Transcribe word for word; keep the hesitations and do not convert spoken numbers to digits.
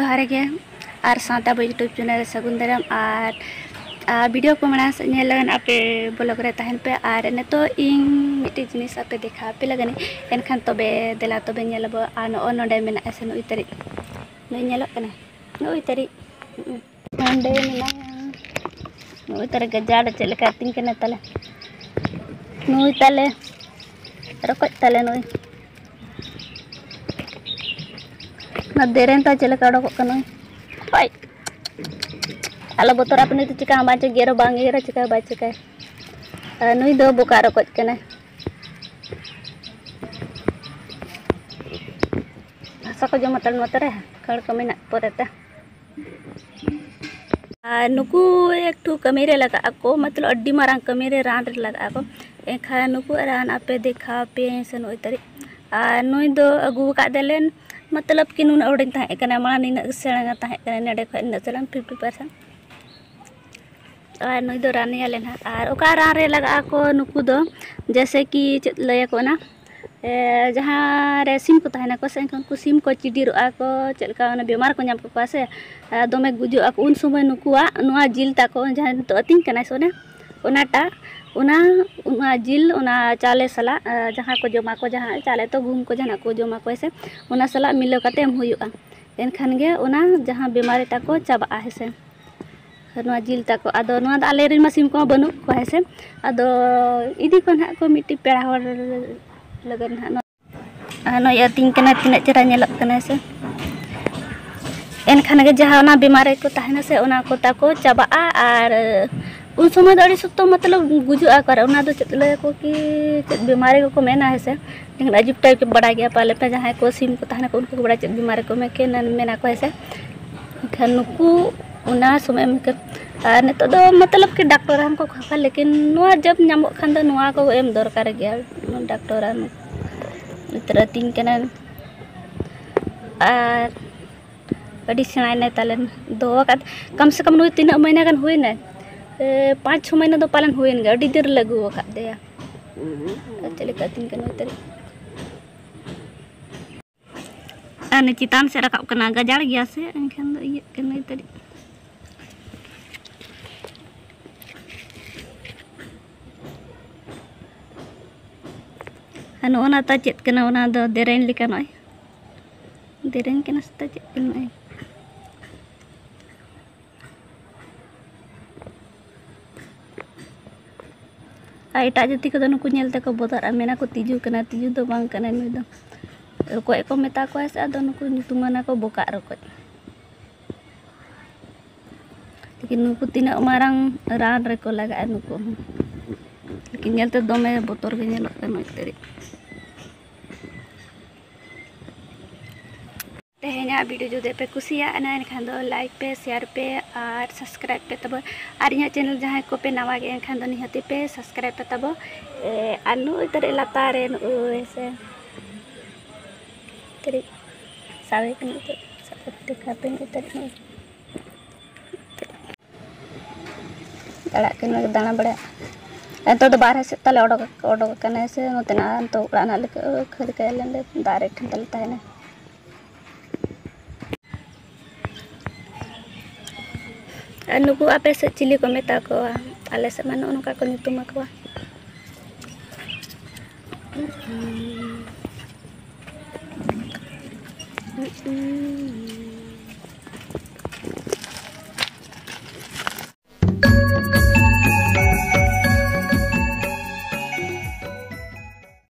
ᱡᱚᱦᱟᱨ ᱜᱮ, ᱟᱨ ᱥᱟᱶᱛᱮ ᱟᱵᱚ YouTube channel ᱨᱮ ᱥᱟᱹᱜᱩᱱ ᱫᱟᱨᱟᱢ᱾ ᱟᱨ, ᱟᱨ video ᱠᱚ ᱢᱟᱲᱟᱝ ᱥᱮᱫ ᱧᱮᱞ ᱞᱟᱹᱜᱤᱫ ᱟᱯᱮ vlog ᱨᱮ ᱛᱟᱦᱮᱱ ᱯᱮ᱾ ᱟᱨ ᱱᱤᱛᱚᱜ ᱤᱧ ᱢᱤᱫᱴᱤᱡ ᱡᱤᱱᱤᱥ ᱟᱯᱮ ᱫᱮᱠᱷᱟᱣ ᱟᱯᱮ ᱞᱟᱹᱜᱤᱫ, ᱮᱱᱠᱷᱟᱱ ᱛᱚᱵᱮ ᱫᱮᱞᱟ ᱛᱚᱵᱮ ᱧᱮᱞ ᱟᱵᱚ᱾ ᱟᱨ ᱱᱚᱜᱼᱚ ᱱᱚᱰᱮ ᱢᱮᱱᱟᱜᱼᱟ ᱥᱮ, ᱱᱩᱭ ᱛᱟᱹᱨᱤᱡ, ᱱᱩᱭ ᱧᱮᱞᱚᱜ ᱠᱟᱱᱟ, ᱱᱩᱭ ᱛᱟᱹᱨᱤᱡ, ᱦᱩᱸ, ᱱᱚᱰᱮ ᱢᱮᱱᱟᱭᱟ, ᱱᱩᱭ ᱛᱟᱹᱨᱤᱡ ᱜᱟᱡᱟᱲ ᱪᱮᱫ ᱞᱮᱠᱟ ᱟᱹᱛᱤᱧ ᱠᱟᱱᱟ ᱛᱟᱞᱮ, ᱱᱩᱭ ᱛᱟᱞᱮ ᱨᱚᱠᱚᱡ ᱛᱟᱞᱮ ᱱᱩᱭ᱾ ᱚᱱᱟ ᱫᱮᱨᱮᱧ ᱛᱟᱭ ᱪᱮᱫ ᱞᱮᱠᱟ ᱚᱰᱚᱠᱚᱜ ᱠᱟᱱᱟ᱾ ᱦᱳᱭ, ᱟᱞᱚ ᱵᱚᱛᱚᱨ ᱟᱯᱮ, ᱱᱩᱭ ᱫᱚ ᱪᱤᱠᱟ ᱦᱚᱸ ᱵᱟᱝ ᱪᱤᱠᱟᱹᱭᱟ, ᱜᱮᱨ ᱦᱚᱸ ᱵᱟᱝ ᱜᱮᱨᱟ, ᱪᱤᱠᱟ ᱦᱚᱸ ᱵᱟᱭ ᱪᱤᱠᱟᱹᱭᱟ᱾ ᱟᱨ ᱱᱩᱭ ᱫᱚ ᱵᱚᱠᱟᱜ ᱨᱚᱠᱚᱡ ᱠᱟᱱᱟᱭ᱾ ᱦᱟᱥᱟ ᱠᱚ ᱡᱚᱢ ᱦᱟᱛᱟᱲ ᱱᱚᱛᱮ ᱨᱮ, ᱠᱷᱟᱹᱲ ᱠᱚ ᱢᱮᱱᱟᱜ ᱯᱚᱨᱮᱛᱮ᱾ ᱟᱨ ᱱᱩᱠᱩ ᱮᱠᱴᱩ ᱠᱟᱹᱢᱤ ᱨᱮ ᱞᱟᱜᱟᱜ ᱟᱠᱚ, ᱢᱚᱛᱞᱚᱵ ᱟᱹᱰᱤ ᱢᱟᱨᱟᱝ ᱠᱟᱹᱢᱤ ᱨᱮ, ᱨᱟᱱ ᱨᱮ ᱞᱟᱜᱟᱜ ᱟᱠᱚ᱾ ᱮᱱᱠᱷᱟᱱ ᱱᱩᱠᱩᱣᱟᱜ ᱨᱟᱱ ᱟᱯᱮ ᱫᱮᱠᱷᱟᱣ ᱯᱮ ᱥᱮ ᱱᱩᱭ ᱛᱟᱹᱨᱤᱡ᱾ ᱟᱨ ᱱᱩᱭ ᱫᱚ ᱟᱹᱜᱩ ᱟᱠᱟᱫ ᱫᱮᱞᱮᱱ, ᱢᱚᱛᱞᱚᱵ ᱠᱤ ᱱᱩᱱᱟᱹᱜ ᱦᱩᱰᱤᱧ ᱛᱟᱦᱮᱸ ᱠᱟᱱᱟ, ᱢᱟᱲᱟᱝ ᱱᱤᱱᱟᱹᱜ ᱥᱮᱬᱟ ᱛᱟᱦᱮᱸ ᱠᱟᱱᱟ, ᱱᱚᱰᱮ ᱠᱷᱚᱱ ᱱᱤᱱᱟᱹᱜ ᱥᱮᱬᱟ, fifty percent᱾ ᱟᱨ ᱱᱩᱭ ᱫᱚ ᱨᱟᱱᱮᱭᱟᱞᱮ ᱱᱟᱦᱟᱜ᱾ ᱟᱨ ᱚᱠᱟ ᱨᱟᱱ ᱨᱮ ᱞᱟᱜᱟᱜ ᱟᱠᱚ ᱱᱩᱠᱩ ᱫᱚ, ᱡᱮᱭᱥᱮ ᱠᱤ ᱪᱮᱫ ᱞᱟᱹᱭᱟᱠᱚ ᱚᱱᱟ, ᱮ, ᱡᱟᱦᱟᱸ ᱨᱮ ᱥᱤᱢ ᱠᱚ ᱛᱟᱦᱮᱱᱟᱠᱚ ᱥᱮ, ᱮᱱᱠᱷᱟᱱ ᱩᱱᱠᱩ ᱥᱤᱢ ᱠᱚ ᱪᱤᱰᱤᱨᱚᱜᱼᱟ ᱠᱚ, ᱪᱮᱫ ᱞᱮᱠᱟ ᱚᱱᱟ ᱵᱤᱢᱟᱨ ᱠᱚ ᱧᱟᱢ ᱠᱚᱣᱟ ᱥᱮ, ᱟᱨ ᱫᱚᱢᱮ ᱜᱩᱡᱩᱜ ᱟᱠᱚ, ᱩᱱ ᱥᱚᱢᱚᱭ ᱱᱩᱠᱩᱣᱟᱜ ᱱᱚᱣᱟ ᱡᱤᱞ ᱛᱟᱠᱚ, ᱡᱟᱦᱟᱸᱭ ᱱᱤᱛᱚᱜ ᱟᱹᱛᱤᱧ ᱠᱟᱱᱟᱭ ᱥᱮ ᱚᱱᱮ, ᱚᱱᱟᱴᱟᱜ, ᱚᱱᱟ, ᱚᱱᱟ ᱡᱤᱞ, ᱚᱱᱟ ᱪᱟᱣᱞᱮ ᱥᱟᱞᱟᱜ, ᱮ, ᱡᱟᱦᱟᱸ ᱠᱚ ᱡᱚᱢᱟ ᱠᱚ, ᱡᱟᱦᱟᱸ ᱪᱟᱣᱞᱮ ᱛᱚ ᱜᱩᱦᱩᱢ ᱠᱚ ᱡᱟᱦᱟᱱᱟᱜ ᱠᱚ ᱡᱚᱢᱟ ᱠᱚ ᱥᱮ, ᱚᱱᱟ ᱥᱟᱞᱟᱜ ᱢᱤᱞᱟᱹᱣ ᱠᱟᱛᱮ ᱮᱢ ᱦᱩᱭᱩᱜᱼᱟ᱾ ᱮᱱᱠᱷᱟᱱ ᱜᱮ ᱚᱱᱟ ᱡᱟᱦᱟᱸ ᱵᱤᱢᱟᱨᱤ ᱛᱟᱠᱚ ᱪᱟᱵᱟᱜᱼᱟ, ᱦᱮᱸ ᱥᱮ᱾ ᱱᱚᱣᱟ ᱡᱤᱞ ᱛᱟᱠᱚ᱾ ᱟᱫᱚ ᱱᱚᱣᱟ ᱫᱚ ᱟᱞᱮ ᱨᱮᱱ ᱢᱟ ᱥᱤᱢ ᱠᱚᱢᱟ ᱵᱟᱹᱱᱩᱜ ᱠᱚᱣᱟ, ᱦᱮᱸ ᱥᱮ᱾ ᱟᱫᱚ ᱤᱫᱤ ᱠᱚᱣᱟ ᱱᱟᱦᱟᱜ ᱠᱚ ᱢᱤᱫᱴᱤᱡ ᱯᱮᱲᱟ ᱦᱚᱲ ᱞᱟᱹᱜᱤᱫ ᱱᱟᱦᱟᱜ᱾ ᱟᱨ ᱱᱚᱜᱼᱚᱭ ᱟᱹᱛᱤᱧ ᱠᱟᱱᱟ, ᱛᱤᱱᱟᱹᱜ ᱪᱮᱦᱨᱟ ᱧᱮᱞᱚᱜ ᱠᱟᱱᱟ, ᱦᱮᱸ ᱥᱮ᱾ ᱮᱱᱠᱷᱟᱱ ᱜᱮ ᱡᱟᱦᱟᱸ ᱚᱱᱟ ᱵᱤᱢᱟᱨᱤ ᱠᱚ ᱛᱟᱦᱮᱱᱟ ᱥᱮ, ᱚᱱᱟ ᱠᱚ ᱛᱟᱠᱚ ᱪᱟᱵᱟᱜᱼᱟ᱾ ᱟᱨ ᱩᱱ ᱥᱚᱢᱚᱭ ᱫᱚ ᱟᱹᱰᱤ ᱥᱚᱠᱛᱚ, ᱢᱚᱛᱞᱚᱵ, ᱜᱩᱡᱩᱜᱼᱟ ᱠᱚ᱾ ᱟᱨ ᱚᱱᱟ ᱫᱚ ᱪᱮᱫ ᱞᱟᱹᱭᱟᱠᱚ ᱠᱤ ᱪᱮᱫ ᱵᱤᱢᱟᱨᱤ ᱠᱚᱠᱚ ᱢᱮᱱᱟ, ᱦᱮᱸ ᱥᱮ᱾ ᱞᱮᱠᱤᱱ ᱟᱡᱤᱵ type ᱠᱚ ᱵᱟᱲᱟᱭ ᱜᱮᱭᱟ ᱯᱟᱞᱮ ᱯᱮ, ᱡᱟᱦᱟᱸᱭ ᱠᱚ ᱥᱤᱢ ᱠᱚ ᱛᱟᱦᱮᱱᱟ ᱠᱚ, ᱩᱱᱠᱩ ᱠᱚ ᱵᱟᱲᱟᱭ ᱪᱮᱫ ᱵᱤᱢᱟᱨᱤ ᱠᱚ ᱢᱮ-, ᱠᱮ-, ᱢᱮᱱᱟ ᱠᱚ, ᱦᱮᱸ ᱥᱮ᱾ ᱮᱱᱠᱷᱟᱱ ᱱᱩᱠᱩ ᱚᱱᱟ ᱥᱚᱢᱚᱭ ᱮᱢ ᱠᱮ-, ᱟᱨ ᱱᱤᱛᱚᱜ ᱫᱚ ᱢᱚᱛᱞᱚᱵ ᱠᱤ ᱰᱟᱠᱛᱚᱨ ᱨᱟᱱ ᱠᱚ ᱠᱷᱟᱣᱟ, ᱞᱮᱠᱤᱱ ᱱᱚᱣᱟ ᱡᱟᱵ ᱧᱟᱢᱚᱜ ᱠᱷᱟᱱ ᱫᱚ ᱱᱚᱣᱟ ᱠᱚ ᱮᱢ ᱫᱚᱨᱠᱟᱨ ᱜᱮᱭᱟ, ᱰᱟᱠᱛᱚᱨ ᱨᱟᱱ᱾ ᱱᱤᱛᱚᱜ ᱟᱹᱛᱤᱧ ᱠᱟᱱᱟ᱾ ᱟᱨ ᱟᱹᱰᱤ ᱥᱮᱬᱟᱭᱮᱱᱟᱭ ᱛᱟᱞᱮᱱ, ᱫᱚᱦᱚ ᱟᱠᱟᱫ, ᱠᱟᱢ ᱥᱮ ᱠᱟᱢ ᱱᱩᱭ ᱛᱤᱱᱟᱹᱜ ᱢᱟᱹᱦᱱᱟᱹ ᱜᱟᱱ ᱦᱩᱭᱱᱟᱭ? ᱮ, ᱯᱟᱸᱪ ᱪᱷᱚ ᱢᱟᱹᱦᱱᱟᱹ ᱫᱚ ᱯᱟᱞᱮᱱ ᱦᱩᱭᱮᱱ ᱜᱮᱭᱟ, ᱟᱹᱰᱤ ᱫᱤᱱ ᱨᱮᱞᱮ ᱟᱹᱜᱩ ᱟᱠᱟᱫ ᱫᱮᱭᱟ᱾ ᱟᱨ ᱪᱮᱫ ᱞᱮᱠᱟ ᱟᱹᱛᱤᱧ ᱠᱟᱱᱟ ᱱᱩᱭ ᱛᱟᱹᱨᱤᱡ? ᱟᱨ ᱪᱮᱛᱟᱱ ᱥᱮᱫ ᱨᱟᱠᱟᱵ ᱠᱟᱱᱟ, ᱜᱟᱡᱟᱲ ᱜᱮᱭᱟ ᱥᱮ, ᱮᱱᱠᱷᱟᱱ ᱫᱚ ᱤᱭᱟᱹᱜ ᱠᱟᱱᱟ ᱛᱟᱹᱨᱤᱡ᱾ ᱟᱨ ᱱᱚᱜᱼᱚ ᱱᱟ ᱛᱟ ᱪᱮᱫ ᱠᱟᱱᱟ? ᱚᱱᱟ ᱫᱚ ᱫᱮᱨᱮᱧ ᱞᱮᱠᱟ ᱱᱚᱜᱼᱚᱭ᱾ ᱫᱮᱨᱮᱧ ᱠᱟᱱᱟ ᱥᱮ ᱛᱟ ᱪᱮᱫ ᱠᱟᱱᱟ ᱱᱚᱜᱼᱚᱭ? ᱟᱨ ᱮᱴᱟᱜ ᱡᱟᱹᱛᱤ ᱠᱚᱫᱚ ᱱᱩᱠᱩ ᱧᱮᱞ ᱛᱮᱠᱚ ᱵᱚᱛᱚᱨᱚᱜᱼᱟ, ᱢᱮᱱᱟ ᱠᱚ, "ᱛᱤᱡᱩ ᱠᱟᱱᱟ", ᱛᱤᱡᱩ ᱫᱚ ᱵᱟᱝ ᱠᱟᱱᱟ ᱱᱩᱭ ᱫᱚ᱾ ᱨᱚᱠᱚᱡ ᱠᱚ ᱢᱮᱛᱟ ᱠᱚᱣᱟ ᱥᱮ, ᱟᱫᱚ ᱱᱩᱠᱩ ᱧᱩᱛᱩᱢᱟᱱᱟ ᱠᱚ ᱵᱚᱠᱟᱜ ᱨᱚᱠᱚᱡ᱾ ᱞᱮᱠᱤᱱ ᱱᱩᱠᱩ ᱛᱤᱱᱟᱹᱜ ᱢᱟᱨᱟᱝ ᱨᱟᱱ ᱨᱮᱠᱚ ᱞᱟᱜᱟᱜᱼᱟ ᱱᱩᱠᱩ ᱦᱚᱸ᱾ ᱞᱮᱠᱤᱱ ᱧᱮᱞᱛᱮ ᱫᱚᱢᱮ ᱵᱚᱛᱚᱨ ᱜᱮ ᱧᱮᱞᱚᱜ ᱠᱟᱱᱟ ᱱᱩᱭ ᱛᱟᱹᱨᱤᱡ᱾ ᱛᱮᱦᱮᱧᱟᱜ video ᱡᱩᱫᱤ ᱯᱮ ᱠᱩᱥᱤᱭᱟᱜᱼᱟ, ᱮᱱᱠᱷᱟᱱ ᱫᱚ like ᱯᱮ, share ᱯᱮ ᱟᱨ subscribe ᱯᱮ ᱛᱟᱵᱚ᱾ ᱟᱨ ᱤᱧᱟᱹᱜ channel ᱡᱟᱦᱟᱸᱭ ᱠᱚᱯᱮ ᱱᱟᱣᱟ ᱜᱮ, ᱮᱱᱠᱷᱟᱱ ᱫᱚ ᱱᱤᱦᱟᱹᱛᱤ ᱯᱮ subscribe ᱯᱮ ᱛᱟᱵᱚ᱾ ᱮ, ᱟᱨ ᱱᱩᱭ ᱛᱟᱹᱨᱤᱡ ᱞᱟᱛᱟᱨ ᱨᱮ ᱱᱩᱭ ᱥᱮ ᱛᱟᱹᱨᱤᱡ ᱥᱟᱵᱮ ᱠᱟᱱᱟ ᱱᱤᱛᱚᱜ, ᱥᱟᱵ ᱠᱟᱛᱮ ᱫᱮᱠᱷᱟᱣ ᱯᱮ ᱱᱩᱭ ᱛᱟᱹᱨᱤᱡ ᱱᱩᱭ᱾ ᱫᱟᱬᱟᱜ ᱠᱟᱱᱟ, ᱫᱟᱬᱟ ᱵᱟᱲᱟ᱾ ᱱᱤᱛᱚᱜ ᱫᱚ ᱵᱟᱨᱦᱮ ᱥᱮᱫ ᱛᱟᱞᱮ ᱚᱰᱚᱠ, ᱚᱰᱚᱠ ᱟᱠᱟᱱᱟᱭ ᱥᱮ ᱱᱚᱛᱮᱱᱟᱜ, ᱱᱤᱛᱚᱜ ᱚᱲᱟᱜ ᱨᱮᱱᱟᱜ ᱞᱮ ᱠᱷᱟᱹᱞᱤ ᱠᱟᱭᱟ ᱞᱮ, ᱚᱸᱰᱮ ᱫᱟᱨᱮ ᱴᱷᱮᱱ ᱛᱟᱞᱮ ᱛᱟᱦᱮᱱᱟ᱾ ᱟᱨ ᱱᱩᱠᱩ ᱟᱯᱮ ᱥᱮᱫ ᱪᱤᱞᱤ ᱠᱚ ᱢᱮᱛᱟ ᱠᱚᱣᱟ? ᱟᱞᱮ ᱥᱮᱫ ᱢᱟ ᱱᱚᱜᱼᱚ ᱱᱚᱝᱠᱟ ᱠᱚ ᱧᱩᱛᱩᱢ ᱟᱠᱚᱣᱟ᱾